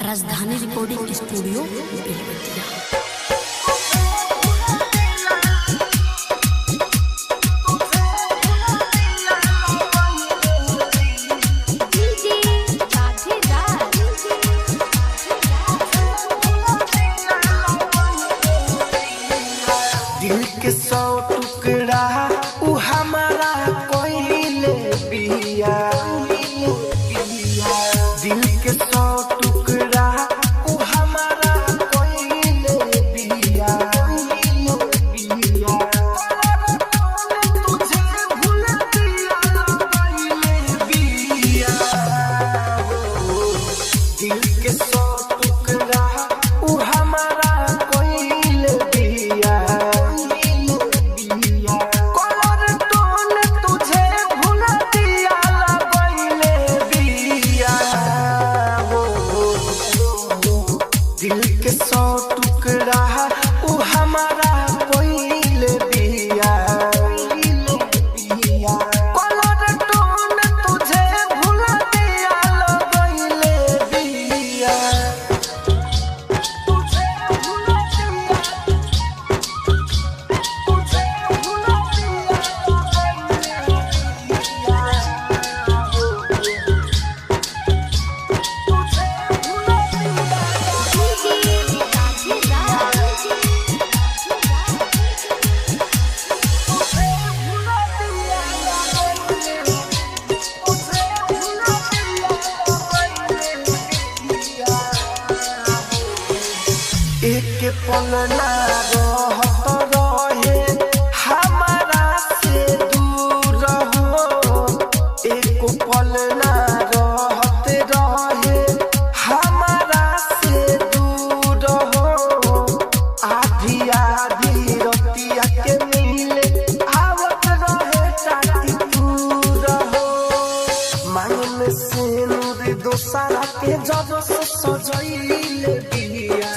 Rajdhani recording studio Belwatiya. DJ Radhe Raj. दिल के सौ टुकड़ा उ हमारा कोइले बिया, दिल के सौ टुकड़ा उ हमारा कोइले बिया, बिया। तुझे भूल दिया कोइले बिया, दिल के सौ टुकड़ा उ हमारा कोइल बिया, कलर टोन तुझे भूल दिया लगैले बिया, हो। दिल के सौ टुकड़ा उ हमारा कोइल बिया, कलर टोन तुझे भूल दिया लगैले बिया, तुझे भूल दिया, तुझे भूल दिया लगैले बिया, तुझे भूल दिया। DJ Radhe Raj. एक पल ना रहत रहे हमारा से दूर हो, एक पल ना रहत रहे हमारा से दूर हो, आधी आधी रतिया के मिले आवत रहे टाटी दूर हो, मांग में से नूर दोसारा के जब से सजैले बिया।